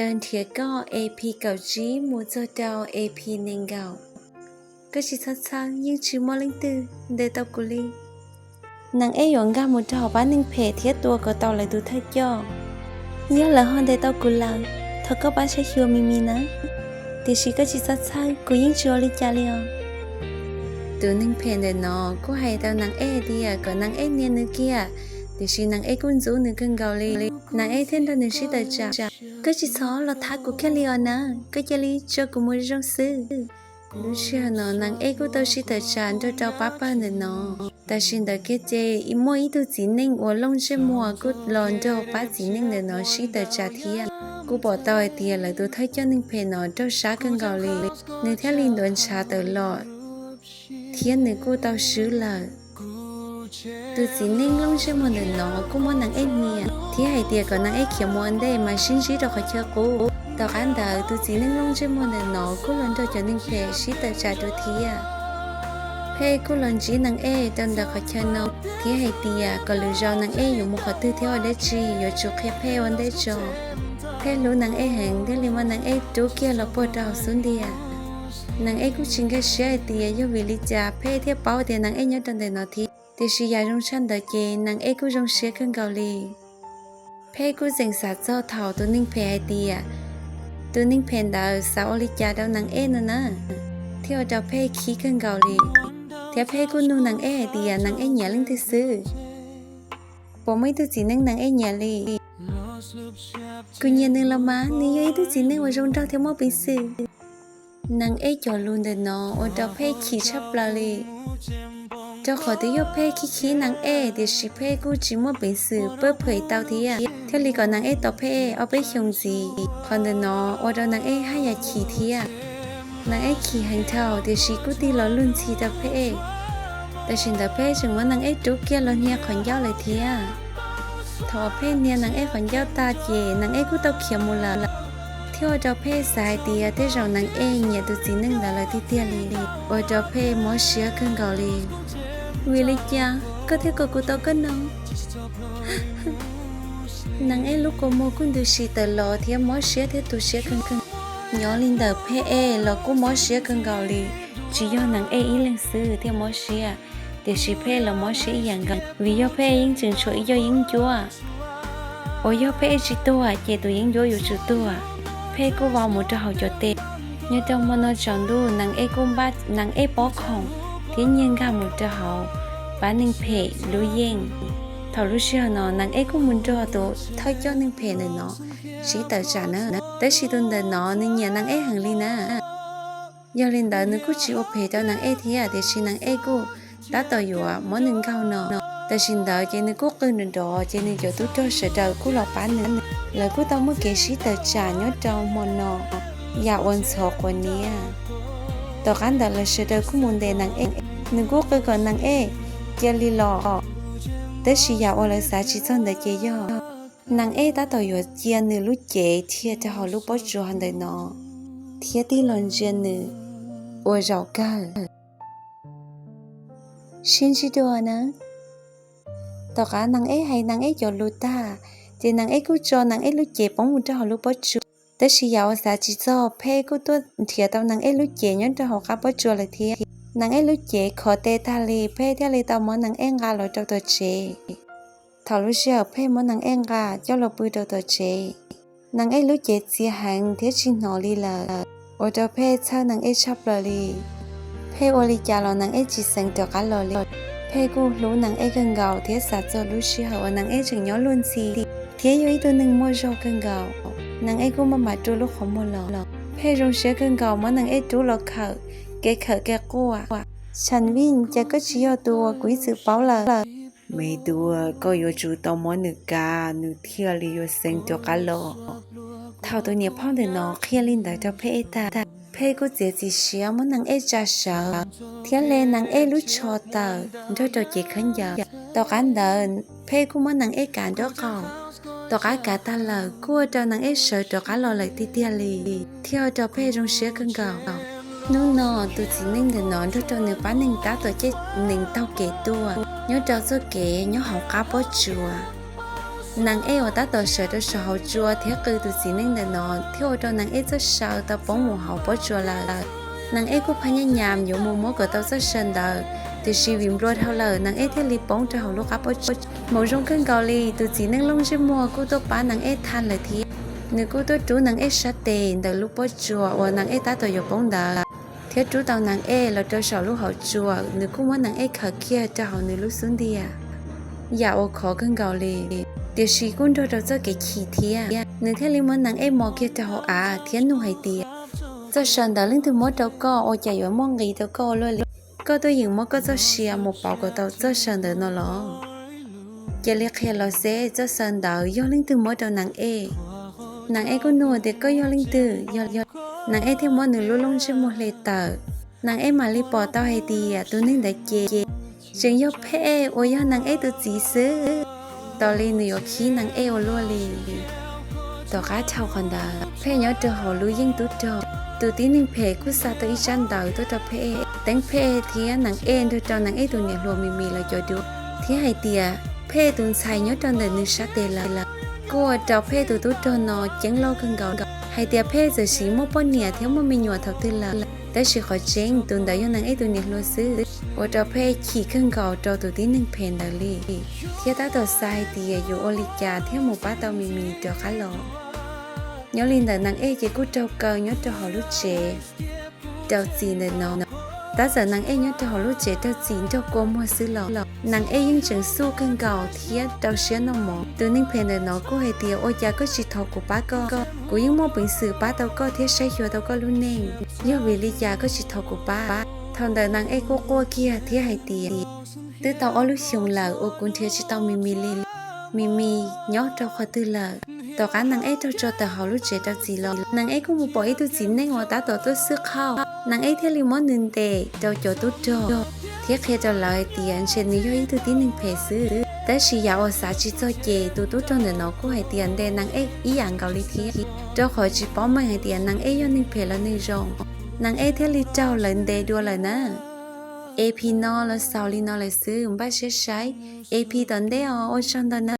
Nrhiav koj E P kaum tsib mus txog rau E P nees nkaum. Koj tsis txhob txhawj, yeej tsis muaj leej twg ntes tau kuv li. Nees eb yuav nkag mus rau hauv pab neeg phem thiab tua kom tau lawv tus thawj coj. Yog lawv ho ntes tau kuv lawm, thov koj pab saib xyuas me me nawb. Tiam sis koj tsis txhob txhawj, kuv yeej tsis ua li cas li os. Tus neeg phem ntawm no kuj hais rau nees eb hais tias kom nees eb nias nws kiag, tiam sis nees eb kuj ntxub nws kawg nkaus li. Nees eb thiaj nrog nws sib tawm tsam. Koj tsis txhob los thab kuv kiag li os na, koj cia li tso kuv mus zoo xwb. Lub sij hawm no nees eb kuj tau sib tawm tsam nrog rau pab pawg ntawm no. Tam sim ntawd kiag ces muaj ib tug txiv neej uas looj ntsej muag kuj los nrog pab txiv neej ntawm no sib tawm tsam thiab. Kuj pom tau hais tias lawv tus thawj coj neeg phem no raug sab kawg nkaus li, nws thiaj li ntuav ntshav tawm los thiab nws kuj tau swb lawm. Tus txiv neej looj ntsej muag ntawm no kuj muab nees eb nias thiab hais tias kom nees eb khiav mus ua ntej mas sib ntsib rau qhov chaw qub. Tom qab ntawd tus txiv neej looj ntsej muag ntawm no kuj los nrog cov neeg phem sib tawm tsam dua thiab. Phej kuj los ntsib nees eb rau ntawm qhov chaw no thiab hais tias kom lwm zaus nees eb yuav mus qhov twg thiab ua dab tsi yuav tsum qhia Phej ua ntej tso. Phej hlub nees eb heev thiaj li muab nees eb rub kiag los puag rau hauv xub ntiag. Nees eb kuj tsis nkag siab hais tias yog vim li cas Phej thiaj paub tias nees eb nyob rau ntawm no thiab, tiam sis yam zoo tshaj ntawd ces nees eb kuj zoo siab kawg nkaus li. Phej kuj tseem xav txog thaum tus neeg phem hais tias tus neeg phem ntawd xav ua li cas rau nees eb no na, thiaj ua rau Phej khib kawg nkaus li. Thiab Phej kuj nug nees eb hais tias nees eb nyiam leej twg xwb. Puas muaj ib tug txiv neej nees eb nyiam li? Kuv nyiam nws los mas, nws yog ib tug txiv neej uas zoo nraug thiab muaj peev xwm. Nees eb cov lus ntawm no ua rau Phej chim tshaj plaws li, rau qhov twb yog Phej khib khib nees eb, tiam sis Phej kuj tsis muaj peev xwm pab phem tau thiab, thiaj li kom nees eb tos Phej ob peb xyoos ntxiv. Qhov ntawm no ua rau nees eb haj yam chim thiab. Nees eb chim heev dhau, tiam sis kuj tig los luag ntxhi rau Phej. Tam sim ntawd Phej tseem muab nees eb rub kiag los hnia qhov ncauj lawm thiab. Thaum Phej hnia nees eb qhov ncauj tag ces nees eb kuj tau khiav mus lawm, thiaj ua rau Phej xav hais tias tej zaum nees eb nyiam tus txiv neej ntawd lawm tiag tiag li, ua rau Phej mob siab kawg nkaus li. Vim li cas koj thiaj kom kuv tau koj no? Nees eb lub kua muag kuj ntws sim tawm los thiab mob siab thiab tu siab kawg nkaus. Nyob li ntawm Phej eb los kuj mob siab kawg nkaus li, tsis yog nees eb ib leeg xwb thiaj mob siab, tiam sis Phej los mob siab ib yam nkaus, vim yog Phej yeej tseem tshuav ib co yeeb ncuab uas yog Phej eb tsis tuag ces tus yeeb ncuab yuav tsum tuag. Phej kuj vau mus rau hauv cov tes. Nyob rau hmo no tsaus ntuj, nees eb kuj npaj nees eb pob khoom thiab nyiag nkag mus rau hauv pab neeg phem lub yeej. Thaum lub sij hawm no nees eb kuj mus nrog tus thawj coj neeg phem ntawm no sib tawm tsam na, tab sis tus ntawm no nws nyiam nees eb heev li na. Yog li ntawd nws kuj tsis ua phem rau nees eb thiab, tiam sis nees eb kuj tab tom yuav muab nws nkaug no. Tam sim ntawd ces nws kuj qw nrov nrov, ces nws cov tub rog sawv daws kuj los pab nws. Lawv kuj tau muaj kev sib tawm tsam nyob rau hmo no yam uas ntxhov quav niab. Tom qab ntawd lawv sawv daws kuj mus ntes nees eb, nws kuj qw kom nees eb cia li los. Tab sis yam uas lawv xav tsis txog ntawd ces yog nees eb tab tom yuav cia nws lub cev dhia rau hauv lub pob tsuas ntawm no thiab tig los ntsia nws ua zaum kawg. Sib ntsib dua na. Tom qab nees eb hais nees eb cov lus tag, ces nees eb kuj tso nees eb lub cev poob mus rau hauv lub pob tsuas. Tab sis yam uas xav tsis txog, Phej kuj tuaj nrhiav tau nees eb lub cev nyob rau hauv qab pob tsuas lawm thiab. Nees eb lub cev khov tes tag li, Phej thiaj li tau muab nees eb nqa los rau tom tsev. Thaum lub sij hawm Phej muab nees eb nqa coj los pw rau tom tsev, nees eb lub cev txias heev thiab tsis hnov li lawm, ua rau Phej txhawj nees eb tshaj plaws li. Phej ua li cas los nees eb tsis xeev rov qab los li. Phej kuj hlub nees eb kawg nkaus thiab xav txog lub sij hawm uas nees eb tseem nyob luag ntxhi thiab yog ib tug neeg muaj zog kawg nkaus. Nees eb kuj maj mam rua lub qhov muag los. Phej zoo siab kawg nkaus muab nees eb rub los khawm, kev khawm kev quaj. Tsham Vij, cas koj tsis yog tus uas kuv ib txwm paub lawm? Me tub, koj yuav tsum tau muab nws kav, nws thiaj li yuav xeev rov qab los. Thaum tus niam phauj ntawm no qhia li ntawd rau Phej eb tag, Phej kuj txiav txim siab muab nees eb tsa sawv thiab hle nees eb lub tsho tawm nrog rau cev khaub ncaws. Tom qab ntawd Phej kuj muab nees eb kav nraub qaum. Tom qab kav tag lawm kuj ua rau nees eb sawv rov qab los lawm tiag tiag li, thiaj ua rau Phej zoo siab kawg nkaus. Hnub no tus txiv neej ntawm no nrog rau nws pab neeg tab tom caij nees taug kev tuaj nyob rau txoj kev nyob hauv qab pob tsuas. Neeg Ej uas tab tom sawv rau saum hauv tsua thiab qw tus txiv neej ntawm no thiaj ua rau Neeg Ej txoj saw tau poob mus hauv pob tsuas lawm. Neeg Ej kuj phaj nyaj nyam yuav mus muab kom tau txoj saw ntawd, tiam sis vim nplua dhau lawm Neeg Ej thiaj li poob rau hauv lub qab pob tsuas. Hmoov zoo kawg nkaus li, tus txiv neej looj ntsej muag kuj tuaj pab Neeg Ej thaj lawm thiab. Nws kuj tuaj rub Neeg Ej sab tes ntawm lub pob tsuas uas Neeg Ej tab tom yuav poob ntawd, thiab rub tau Neeg Ej los rau saum lub hauv tsua. Nws kuj muab Neeg Ej khawm kiag rau hauv nws lub xub ntiag, yam uas khov kawg nkaus li. Tiam sis kuj nrog rau txoj kev chim thiab, nws thiaj li muab Neeg Ej mos kiag rau hauv av thiab nug hais tias, txoj saw ntawd leej twg muab rau koj, ua cas yuav muaj nqis rau koj ua luaj li? Koj tuaj yeem muab koj txoj sia mus pauv kom tau txoj saw ntawd no los? Cia li qhia los seb txoj saw ntawd yog leej twg muab rau Neeg Ej. Neeg Ej kuj nug tias, koj yog leej twg? Yog, yog. Neeg Ej thiaj muab nws lub looj ntsej muag hle tawm. Neeg Ej mam li pom tau hais tias tus neeg ntawd ces tseem yog Phej uas yog Neeg Ej tus txiv xwb. Tos li nws yuav khib Neeg Ej ua luaj li. Tom qab dhau qhov ntawd, Phej nyob rau hauv lub yeej tub rog. Tus tib neeg phem kuj xa tau ib tsab ntawv tuaj rau Phej, teeb Phej thiab Neeg Ej nrog rau Neeg Ej tus niam hluas Mis Mis lawv cov duab, thiab hais tias Phej tus ntxhais nyob rau ntawm nws sab tes lawm. Kuj ua rau Phej tus tub rog no ceeb loj kawg nkaus hais tias Phej txawm sis muaj poj niam thiab muaj me nyuam thaum twg lawm, tab sis qhov tseeb tus ntawd yog Neeg Ej tus niam hluas xwb. Ua rau Phej chim kawg nkaus rau tus tib neeg phem ntawd li, thiab tab tom xav hais tias yuav ua li cas thiaj mus pab tau Mis Mis rov qab los. Nyob li ntawm Neeg Ej ces kuj raug kaw nyob rau hauv lub tsev rau txim ntawm no. Tab txawm Neeg Ej nyob rau hauv lub tsev raug txim nrog kua muag xwb los Neeg Ej yeej tseem xuj kawg nkaus thiab rau siab noj mov. Tus neeg phem ntawm no kuj hais tias, ua cas koj tsis thov kuv pab koj? Kuv yeej muaj peev xwm pab tau koj thiab saib xyuas tau koj lub neej, yog vim li cas koj tsis thov kuv pab? Thaum ntawd Neeg Ej kuj quaj kiag thiab hais tias, twb tau ob lub xyoos lawm uas kuv nrhiav tsis tau Mis Mis li. Mis Mis nyob rau qhov twg lawm? Tom qab Neeg Ej raug tso tawm hauv lub tsev rau txim los, Neeg Ej kuj mus pom ib tug txiv neej uas tab tom tuaj xwb qhauj. Neeg Ej thiaj li muab nws ntes rau cov tub rog thiab qhia rau lawv hais tias ntshe nws yog ib tug tib neeg phem xwb. Tab sis yam uas xav tsis txog ces tus tub rog ntawm no kuj hais tias ntes Neeg Ej ib yam nkaus li thiab, rau qhov tsis paub meej hais tias Neeg Ej yog neeg phem los neeg zoo. Neeg Ej thiaj li raug lawv ntes dua lawm na. Ep no los xaus li no lawm xwb, npaj siab saib ep tom ntej os, ua tsaug ntau na.